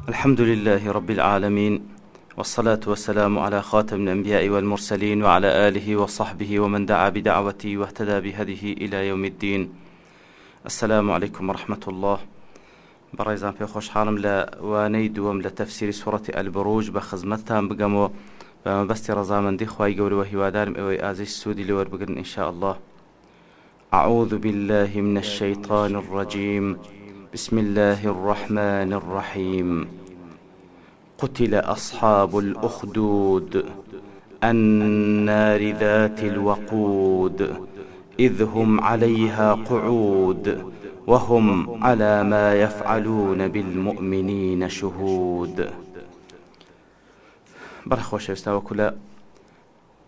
الحمد لله رب العالمين والصلاة والسلام على خاتم الأنبياء والمرسلين وعلى آله وصحبه ومن دعا بدعوته واهتدى بهديه إلى يوم الدين السلام عليكم ورحمة الله بەڕێزان پێ خۆشحاڵم لە وانەی دووەم لە تەفسیری سوڕەتی البروج بە خزمەتتان بگەمەوە بە مەبەستی ڕەزامەندی خوای گەورە وە هیوادارم ئێوەی ئازیز سوودی لێ وەربگرن ان شاء اللە اعوذ باللە من الشیطان الرجیم بسم اللە الرحمن الرحیم قتل اصحاب الاخدود النار ذات الوقود اذ هم علیها قعود وهم علی ما یفعلون بالمؤمنین شهود. بەڵێ خۆشەویستان وەکو لە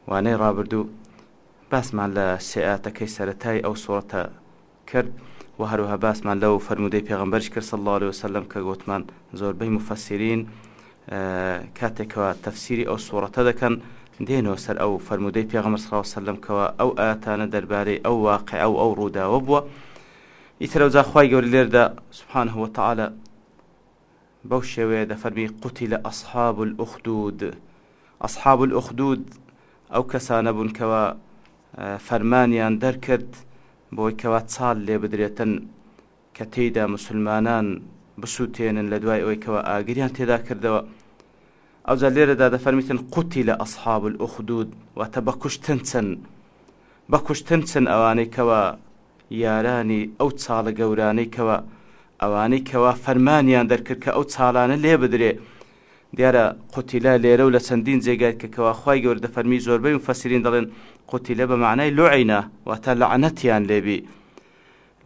وانەی ڕابردوو باسمان لە سێ ئایەتەکەی سەرەتای ئەو سوڕەتە کرد و هەروەها باسمان لەو فەرموودەی پێغەمبەریش کرد صلی اللە علیه وسلم کە گوتمان زۆربەی مفسرین کاتێکەوە تەفسیری ئەو سوڕەتە دەکەن دێنەوە سەر ئەو فەرموودەی پێغەمبەر صلی اللە علیه وسلم کەوا ئەو ئایەتانە دەربارەی ئەو واقعە و ئەو ڕووداوە بووە ئیتر ئەوجا خوای گەورە لێردا سبحانه وتعالی بەو شێوەیە دەفەرمی قتل اصحاب الاخدود اصحاب الاخدود ئەو کەسانە بوون کەوا فەرمانیان دەرکرد بۆی کەوا چاڵ لێ بدرێتن کە تێیدا مسلمانان بسووتێنن لە دوای ئەوەی کەوا ئاگریان تێدا کردەوە ئەوجا لێرەدا دەفەرمیتن قتل اصحاب الاخدود واتە بە کوشتن چن بە کوشتن چن ئەوانەی کەوا یارانی ئەو چاڵە گەورانەی کەوا ئەوانەی کەوا فەرمانیان دەرکرد کە ئەو چاڵانە لێ بدرێ دیارە قوتیلە لێرە و لە چەندین جێگای کە کەوا خوای گەورە دەفەرمی زۆربەی مفەسرین دەڵێن قوتیلە بە مەعنای لوعینە واتە لەعنەتیان لێبی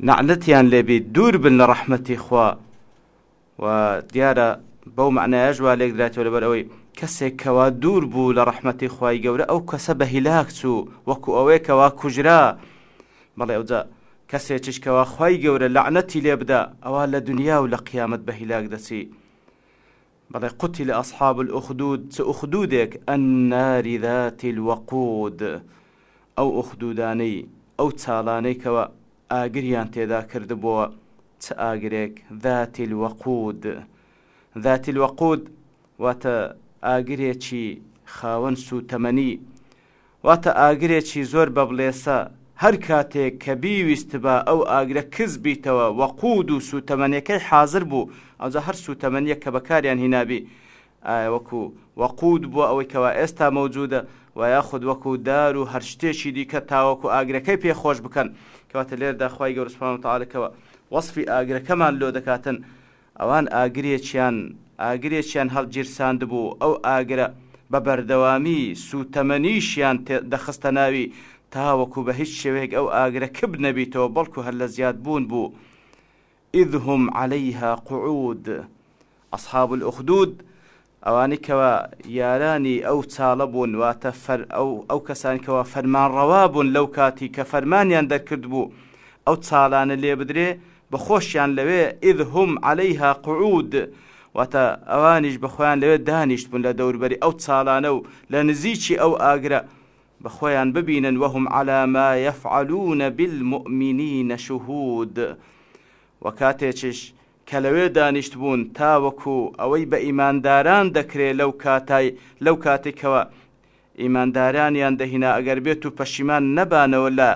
نەعنەتیان لێبی دوور بن لە ڕەحمەتی خوا و دیارە بەو مەعنایەش وا لێکدرایەوە لەبەر ئەوەی کەسێک کەوا دوور بوو لە ڕەحمەتی خوای گەورە ئەو کەسە بە هیلاک چوو وەکو ئەوەیە کەوا کوژرا بەڵێ ئەوجا کەسێکیش کەوا خوای گەورە لەعنەتی لێ بدا ئەوا لە دنیا و لە قیامەت بە هیلاک دەچی بەڵێ قتل اصحاب الاخدود چ ئوخدودێک النار ذات الوقود ئەو ئوخدودانەی ئەو چاڵانەی کەوا ئاگریان تێدا کردبۆوە چ ئاگرێک ذات الوقود ذات الوقود واتە ئاگرێکی خاوەن سووتەمەنی واتە ئاگرێکی زۆر بەبڵێسە هەر کاتێک کە بیویستبا ئەو ئاگرە کز بیتەوە وەقود و سووتەمەنیەکەی حازر بوو ئەوجا هەر سووتەمەنیەک کە بەکاریان هینابی ئایا وەکو وەقود بووە ئەوەی کەوا ئێستا مەوجودە وە یاخود وەکو دار و هەر شتێکی دیکە تاوەکو ئاگرەکەی پێ خۆش بکەن کەواتە لێردا خوای گەورە سبحانە وتعالی کەوا وەسفی ئاگرەکەمان لۆ دەکاتن ئەوان ئاگرێکیان ئاگرێکیان هەڵگیرساندبوو ئەو ئاگرە بە بەردەوامی سووتەمەنیشیان دەخستە ناوی تاوەکو بە هیچ شێوەیەک ئەو ئاگرە کپ نەبیتەوە بەڵکو هەر لە زیادبوون بوو اذ هم علیها قعود اصحاب الاخدود ئەوانەی کەوا یارانی ئەو چاڵە بوون واتە فەر ئەو ئەو کەسانی کەوا فەرمانڕەوا بوون لەو کاتی کە فەرمانیان دەرکردبوو ئەو چاڵانە لێ بدرێ بە خۆشیان لەوێ اذ هم علیها قعود واتە ئەوانیش بە خۆیان لەوێ دانیشت بوون لە دەوربەری ئەو چاڵانە و لە نزیکی ئەو ئاگرە بە خۆیان ببینن وهم علی ما یفعلون بالمؤمنین شهود وە کاتێکیش کە لەوێ دانیشتبوون تاوەکو ئەوەی بە ئیمانداران دەکرێ لەو کاتای لەو کاتەی کەوا ئیماندارانیان دەهینا ئەگەر بێتو پەشیمان نەبانەوە لە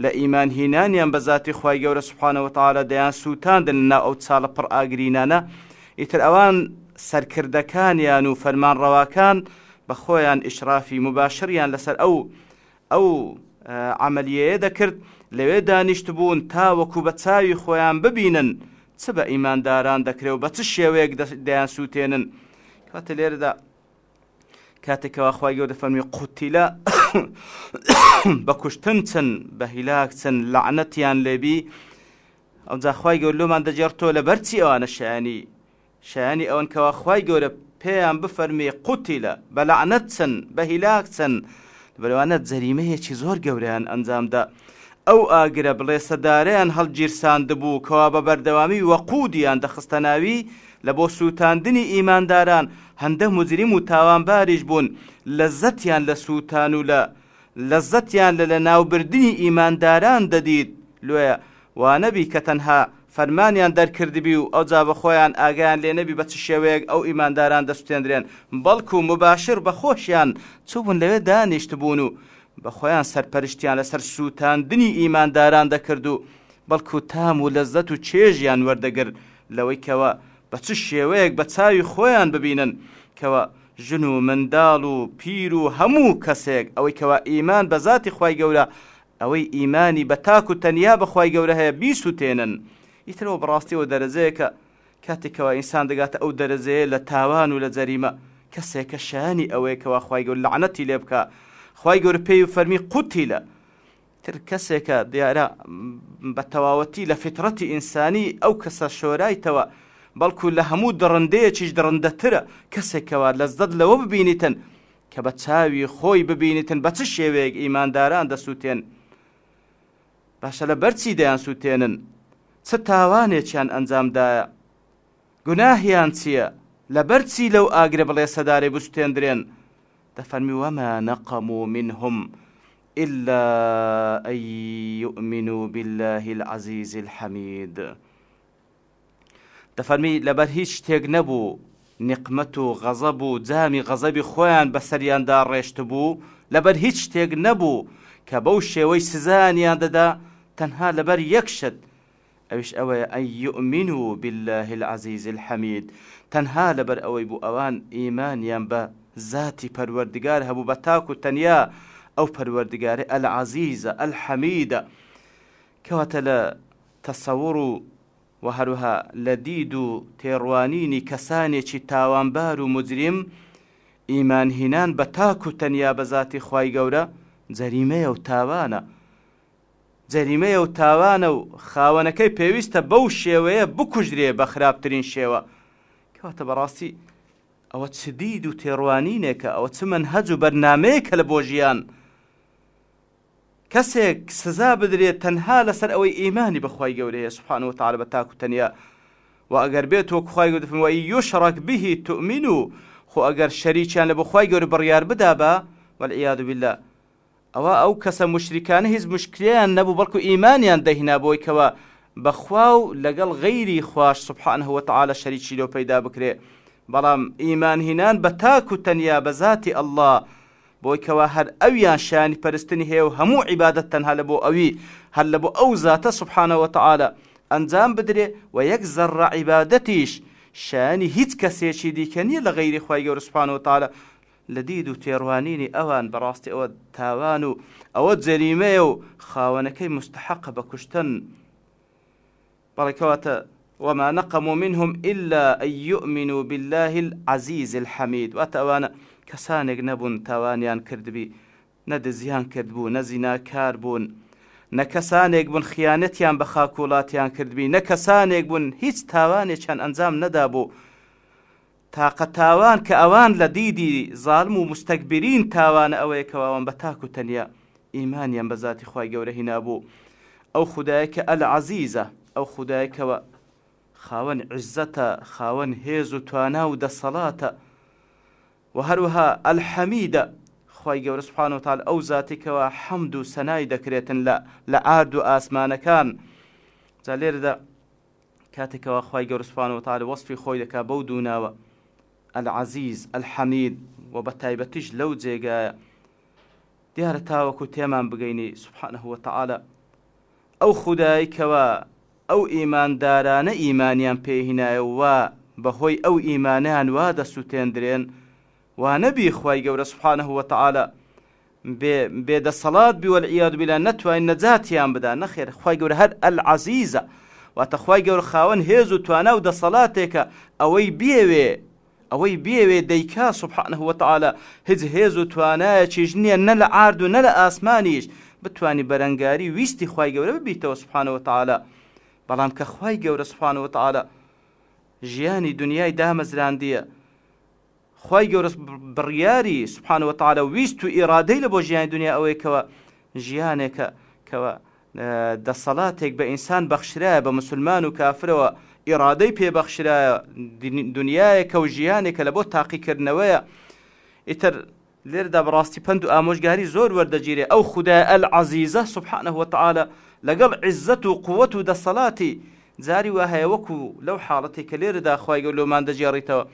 لە ئیمان هینانیان بە زاتی خوای گەورە سبحانە وتعالی دەیان سووتاندن لەناو ئەو چاڵە پڕ ئاگرینانە ئیتر ئەوان سەرکردەکانیان و فەرمانڕەواکان بە خۆیان ئیشرافی موباشریان لەسەر ئەو ئەو عەمەلیەیە دەکرد، لەوێ دانیشتبوون تاوەکو بە چاوی خۆیان ببینن چ بە ئیمانداران دەکرێ و بە چ شێوەیەک دەیانسووتێنن. کەواتە لێرەدا کاتێک کەوا خوای گەورە فەرمی قوتیلە بە کوشتن چن بە هیلاک چن لەعنەتیان لێبی ئەوجا خوای گەورە لۆمان دەگێڕتەوە لەبەر چی ئەوانە شایانی شایانی ئەوەن کەوا خوای گەورە پێیان بفەرمێ قوتیلە، بە لەعنەت چن، بە هیلاک چن، لەبەرئەوانە جەریمەیەکی زۆر گەورەیان ئەنجامدا، ئەو ئاگرە بڵێسەدارەیان هەڵگیرساندبوو کەوا بە بەردەوامی وەقودیان دەخستە ناوی لە بۆ سووتاندنی ئیمانداران، هەندە موجریم و تاوانباریش بوون لەززەتیان لە سووتان و لە لەززەتیان لە لەناوبردنی ئیمانداران دەدیت، لۆیە وانەبی کە تەنها. فەرمانیان دەرکردبی و ئەوجا بە خۆیان ئاگایان لێ نەبی بە چ شێوەیەک ئەو ئیمانداران دەسوتێندرێن بەڵکو مباشر بە خۆشیان چوبوون لەوێ دانیشتبوون و بە خۆیان سەرپەرشتیان لەسەر سوتاندنی ئیمانداران دەکرد و بەڵکو تام و لەزەت و چێژیان وەردەگرت لەوەی کەوا بە چ شێوەیەک بە چاوی خۆیان ببینن کەوا ژن و منداڵ و پیر و هەموو کەسێک ئەوەی کەوا ئیمان بە زاتی خوای گەورە ئەوەی ئیمانی بە تاک و تەنیا بە خوای گەورە هەیە بیسوتێنن. ئیتر ئەوە بەڕاستی ئەوە دەرەجەیەکە کاتێک کەوا ئینسان دەگاتە ئەو دەرەجەیە لە تاوان و لە جەریمە کەسێکە شایەنی ئەوەیە کەوا خوای گەورە لەعنەتی لێ بکا خوای گەورە پێی فەرمی قوتیلە تر کەسێکە دیارە بە تەواوەتی لە فیتڕەتی ئینسانی ئەو کەسە شۆرایتەوە بەڵکو لە هەموو دڕندەیەکیش دڕندەترە کەسێک کەوا لەزەت لەوە ببینیتن کە بە چاوی خۆی ببینیتن بە چ شێوەیەک ئیمانداران دەسووتێن باشە لە بەرچی دەیانسووتێنن چ تاوانێکیان ئەنجامدایە گوناهیان چییە لەبەر چی لەو ئاگرە بڵێسەدارەی بسوتێندرێن دەفەرمی وما نقموا منهم إلا أن يؤمنوا بالله العزيز الحميد دەفەرمی لەبەر هیچ شتێک نەبوو نیقمەت و غەزەب و جامی غەزەبی خۆیان بەسەریاندا ڕێشتبوو لەبەر هیچ شتێک نەبوو کە بەو شێوەی سزایانیان دەدا تەنها لەبەر یەک شت ئەویش ئەوەیە ان یومنو باللە العزیز الحمید تەنها لەبەر ئەوەی بوو ئەوان ئیمانیان بە زاتی پەروەردگار هەبوو بە تاک و تەنیا ئەو پەروەردگارەی العزیزە الحمیدە کەواتە لە تەسەوڕ و وە هەروەها لە دید و تێڕوانینی کەسانێکی تاوانبار و موجریم ئیمان هینان بە تاک و تەنیا بە زاتی خوای گەورە جەریمەیە و تاوانە جەریمەیە و تاوانە و خاوەنەکەی پێویستە بەو شێوەیە بکوژرێ بە خراپترین شێوە. کەواتە بەڕاستی ئەوە چ دید و تێڕوانینێکە، ئەوە چ مەنهەج و بەرنامەیەکە لە بۆ ژیان. کەسێک سزا بدرێت تەنها لەسەر ئەوەی ئیمانی بە خوای گەورە هەیە سبحانه وتعالی بە تاک و تەنیا و ئەگەر بێت وەک خوای گەورە دەفەرموێ وَإِن یشرک به تؤمنوا خۆ ئەگەر شەریکیان لە بۆ خوای گەورە بڕیار بدابا والعیاذ بالله ئەوا ئەو کەسە موشریکانە هیچ موشکلەیان نەبوو بەڵکو ئیمانیان دەهینا بۆی کەوا بە خوا و لەگەڵ غەیری خواش سبحانە وتعالی شەریکی لۆ پەیدا بکرێ بەڵام ئیمان هینان بە تاک و تەنیا بە زاتی اللە بۆی کەوا هەر ئەویان شایانی پەرستنی هەیە و هەموو عیبادەت تەنها لە بۆ ئەوی هەر لە بۆ ئەو زاتە سبحانە وتعالی ئەنجام بدرێ و یەک زەڕە عیبادەتیش شایانی هیچ کەسێکی دیکە نیە لە غەیری خوای گەورە سبحانە وتعالی لە دید و تێڕوانینی ئەوان بەڕاستی ئەوە تاوان و ئەوە جەریمەیە و خاوەنەکەی موستەحەقە بە کوشتن. بەڵێ کەواتە وما نقموا منهم إلا أن يؤمنوا بالله العزيز الحميد واتە ئەوانە کەسانێک نەبوون تاوانیان کردبی نە دزیان کردبوو نە زیناکار بوون نە کەسانێک بوون خیانەتیان بە خاک وڵاتیان کردبی نە کەسانێک بوون هیچ تاوانێکیان ئەنجام نەدابوو تاقە تاوان کە ئەوان لە دیدی زاڵم و موستەکبیرین تاوانە ئەوەیە کەوا ئەوان بە تاک و تەنیا ئیمانیان بە زاتی خوای گەورە هینابوو ئەو خودایە کە العزیزە ئەو خودایە کەوا خاوەن عیزەتە خاوەن هێز و توانا و دەسەڵاتە و هەروەها الحمیدە خوای گەورە سبحانە وتعالی ئەو زاتی کەوا حەمد و سەنای دەکرێتن لە لە ئارد و ئاسمانەکان جا لێرەدا کاتێک کەوا خوای گەورە سبحانە وتعالی وەسفی خۆی دەکا بەو دوو ناوە العزیز الحمید و بە تایبەتیش لەو جێگایە دیارە تاوەکو تێمان بگەینی سبحانه وتعالی ئەو خودایی کەوا ئەو ئیماندارانە ئیمانیان پێهینایە و بەهۆی ئەو ئیمانیان وا دەسووتێندرێن وانەبی خوای گەورە سبحانه وتعالی بێ بێ دەسەڵات بی والعیاذ باللە نەتوانین نەجاتیان بدا نەخێر خوای گەورە هەر العزیزە واتە خوای گەورە خاوەن هێز و توانا و دەسەڵاتێکە ئەوەی بیەوێ ئەوەی بیەوێ دەیکا سبحانه وتعالی هیچ هێز و توانایەکیش نییە نە لە عارد و نە لە ئاسمانیش بتوانی بەرەنگاری ویستی خوای گەورە ببیتەوە سبحانه وتعالی بەڵام کە خوای گەورە سبحانه وتعالی ژیانی دنیای دامەزراندیە خوای گەورە بڕیاری سبحانە وتعالی ویست و ئیرادەی لە بۆ ژیانی دنیا ئەوەیە کەوە ژیانێکە کەوە دەسەڵاتێک بە ئینسان بەخشرایە بە مسلمان و کافرەوە ئیرادەی پێبەخشرایە دنیایەکە و ژیانێکە لە بۆ تاقیکردنەوەیە ئیتر لێرەدا بەڕاستی پەند و ئامۆژگاری زۆر وەردەگیرێ ئەو خودایە العزیزە سبحانە وتعالی لەگەڵ عیزەت و قوت و دەسەڵاتی. جاری وا هەیە وەکو لەو حاڵەتەی کە لێرەدا خوای گەورە لۆمان دەگێڕیتەوە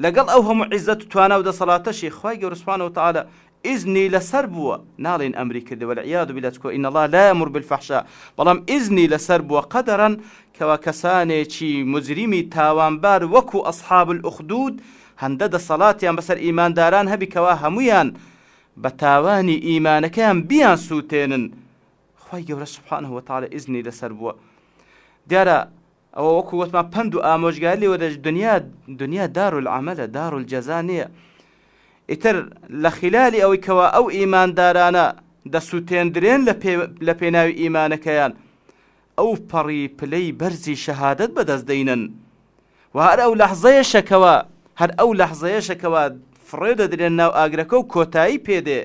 لەگەڵ ئەو هەموو عیزەت و توانا و دەسەڵاتەشی خوای گەورە سبحانە وتعالی ئیزنی لەسەر بووە ناڵێین ئەمری کردی والعیاذ باللە چکۆ ان اللە لا یامر بالفحشاء بەڵام ئیزنی لەسەر بووە قەدەرەن کەوا کەسانێکی موجریمی تاوانبار وەکو اصحاب الاخدود هەندە دەسەڵاتیان بەسەر ئیمانداران هەبی کەوا هەموویان بە تاوانی ئیمانەکەیان بیان سووتێنن خوای گەورە سبحانه وتعالی ئیزنی لەسەر بووە دیارە ئەوە وەکو وتمان پەند و ئامۆژگاری لێ وەدەش دنیا دنیا دار العملە دار الجزا نییە ئیتر لە خلالی ئەوەی کەوا ئەو ئیماندارانە دەسووتێندرێن لە پێناوی ئیمانەکەیان ئەو پەڕی پلەی بەرزی شەهادەت بەدەست دەینن و هەر ئەو لەحزەیەشە کەوا هەر ئەو لەحزەیەشە کەوا فڕێ دەدرێن ناو ئاگرەکە و کۆتایی پێدێ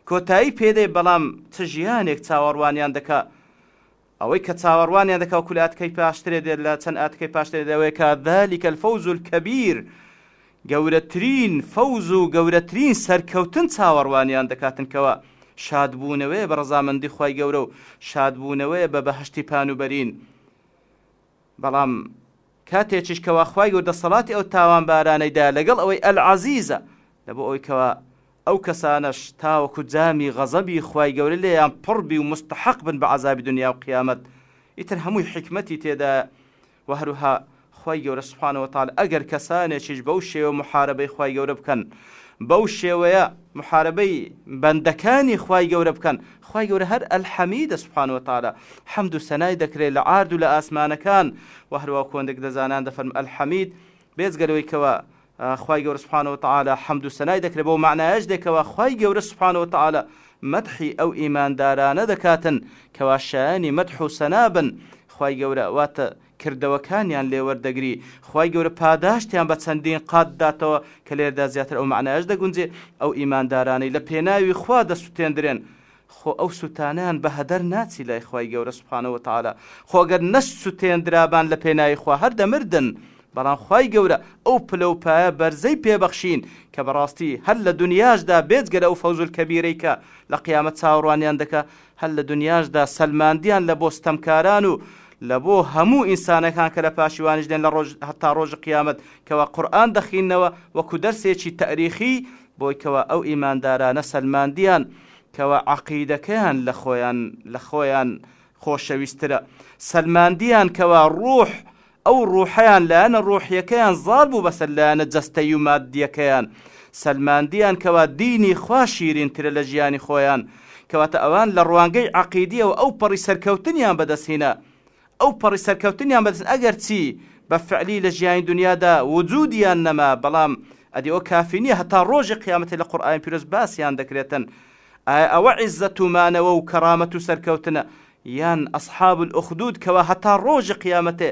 کۆتایی پێدێ بەڵام چ ژیانێک چاوەڕوانیان دەکا ئەوەی کە چاوەڕوانیان دەکا وەکو لە ئاتکەی پاشترێ دێت لە چەند ئاتکەی پاشترێ دێت ئەوەیە کە ذلک الفوز الکبیر گەورەترین فەوز و گەورەترین سەرکەوتن چاوەڕوانیان دەکاتن کەوا شادبوونەوەیە بە ڕەزامەندی خوای گەورە و شادبوونەوەیە بە بەهەشتی پان و بەرین بەڵام کاتێکیش کەوا خوای گەورە دەسەڵاتی ئەو تاوانبارانەی دا لەگەڵ ئەوەی العزیزە لەبۆ ئەوەی کەوا ئەو کەسانەش تاوەکو جامی غەزەبی خوای گەورە لێیان پڕ بی و مستحق بن بە عەزابی دنیا و قیامەت ئیتر هەمووی حیکمەتی تێدایە وە هەروها خوای گەورە سبحانە وتعالی ئەگەر کەسانێکیش بەو شێوە محارەبەی خوای گەورە بکەن بەو شێوەیە محارەبەی بەندەکانی خوای گەورە بکەن خوای گەورە هەر الحمیدە سبحانە وتعالی حەمد و سەنای دەکرێت لە عارد و لە ئاسمانەکان وە هەروە کۆندێک دەزانان دەفەرم الحمید بێجگە لەوەی کەوا خوای گەورە سبحانە وتعالی حەمد و سەنای دەکرێت بەو مەعنایەش دێ کەوا خوای گەورە سبحانە وتعالی مەدحی ئەو ئیماندارانە دەکاتن کەوا شایەنی مەدح و سەنا بن خوای گەورە واتە کردەوەکانیان لێ وەردەگری خوای گەورە پاداشتیان بە چەندین قات داتەوە کە لێردا زیاتر ئەو مەعنایەش دەگونجێ ئەو ئیماندارانەی لە پێناوی خوا دەسوتێندرێن خۆ ئەو سوتانەیان بە هەدەر ناچی لای خوای گەورە سبحانە وتعالی خۆ گەر نەشسوتێندرابان لە پێناوی خوا هەر دەمردن بەڵام خوای گەورە ئەو پلە و پایە بەرزەی پێ بەخشین کە بەڕاستی هەر لە دونیاشدا بێجگە لە ئەو فەوز الکبیرەی کە لە قیامەت چاوەڕوانیان دەکا هەر لە دونیاشدا سەلماندیان لە بۆ ستەمکاران و لە بۆ هەموو ئینسانەکان کە لە پاشی وانیش دێن لە ڕۆژ هەتا ڕۆژی قیامەت کەوا قورئان دەخیننەوە وەکو دەرسێکی تەئریخی بۆی کەوا ئەو ئیماندارانە سەلماندیان کەوا عەقیدەکەیان لە خۆیان لە خۆیان خۆشەویسترە سەلماندیان کەوا ڕوح ئەو ڕوحەیان لایەنە ڕوحیەکەیان زاڵ بوو بەسەر لایەنە جەستەیی و ماددیەکەیان سەلماندیان کەوا دینی خوا شیرینترە لە ژیانی خۆیان کەواتە ئەوان لە ڕوانگەی عەقیدیەوە ئەو پەڕی سەرکەوتنیان بەدەست هینا ئەو پەڕی سەرکەوتنیان بەدەست ئەگەر چی بە فعلی لە ژیانی دنیادا وجودیان نەما بەڵام ئەدی ئەوە کافی نیە هەتا ڕۆژی قیامەتێ لە قورئانی پیرۆز باسیان دەکرێتن ئایا ئەوە عیزەت و مانەوە و کەرامەت و سەرکەوتنە یان اصحاب الاخدود کەوا هەتا ڕۆژی قیامەتێ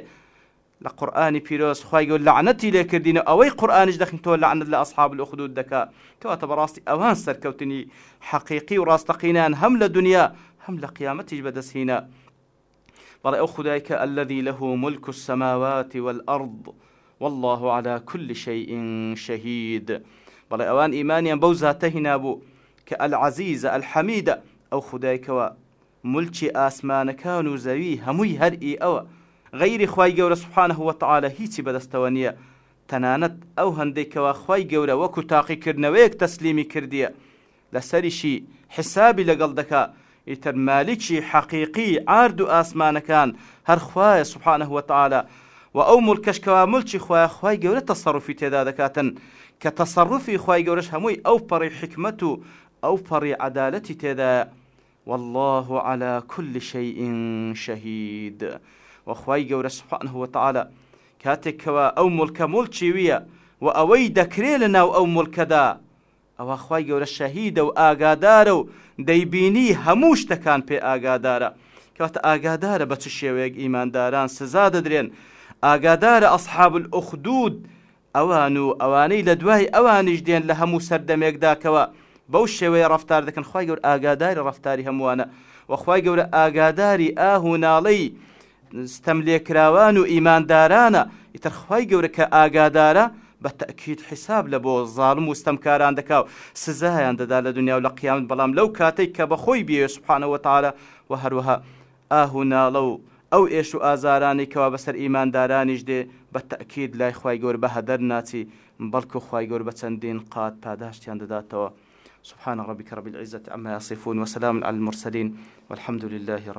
لە قورئانی پیرۆز خوای گەورە لەعنەتی لێ کردین و ئەوەی قورئانیش دەخینتەوە لەعنەت لە اصحاب الاخدود دەکا کەواتە بەڕاستی ئەوان سەرکەوتنی حەقیقی و ڕاستەقینەیان هەم لە دنیا هەم لە قیامەتیش بەدەست هینا بەڵێ ئەو خودای کە الذی له ملک السماوات والارض واللە علی کل شیء شهید بەڵێ ئەوان ئیمانیان بەو زاتە هینابوو کە العزیزە الحمیدە ئەو خودای کەوا مولکی ئاسمانەکان و زەوی هەمووی هەر ئی ئەوە غەیری خوای گەورە سبحانە وتعالی هیچی بەدەستەوە نییە تەنانەت ئەو هەندەی کەوا خوای گەورە وەکو تاقیکردنەوەیەک تەسلیمی کردیە لەسەریشی حسابی لەگەڵ دەکا ئیتر مالیکی حەقیقی عارد و ئاسمانەکان هەر خوایە سبحانە وتعالی وە ئەو موڵکەش کەوا موڵکی خوایە خوای گەورە تەسەروفی تێدا دەکاتن کە تەسەروفی خوای گەورەش هەمووی ئەو پەڕی حیکمەت و ئەو پەڕی عەدالەتی تێدایە واللە علی کل شیء شهید وە خوای گەورە سبحانە وتعالی کاتێک کەوا ئەو موڵکە موڵکی ویە وە ئەوەی دەکرێ لەناو ئەو موڵکەدا ئەوا خوای گەورە شەهیدە و ئاگادارە و دەیبینی هەموو شتەکان پێ ئاگادارە کەواتە ئاگادارە بە چ شێوەیەک ئیمانداران سزا دەدرێن ئاگادارە ئەصحاب الأخدود ئەوان و ئەوانەی لە دوای ئەوانیش دێن لە هەموو سەردەمێکدا کەوا بەو شێوەیە ڕەفتار دەکەن خوای گەورە ئاگاداری ڕەفتاری هەمووانە و خوای گەورە ئاگاداری ئاه و ناڵەی ستەملێکراوان و ئیماندارانە، ئیتر خوای گەورە کە ئاگادارە بە تەئکید حیساب لە بۆ زاڵم و ستەمکاران دەکا و سزایان دەدا لە دونیا و لە قیامەت بەڵام لەو کاتەی کە بە خۆی بیەوێ سبحانە وتعالی وە هەروەها ئاه و ناڵە و. ئەو ئێش و ئازارانەی کەوا بەسەر ئیماندارانیش دێ بە تەئکید لای خوای گەورە بە هەدەر ناچی بەڵکو خوای گەورە بە چەندین قات پاداشتیان دەداتەوە سبحان ربک رب العزة عما يصفون وسلام على المرسلين والحمد لله رب.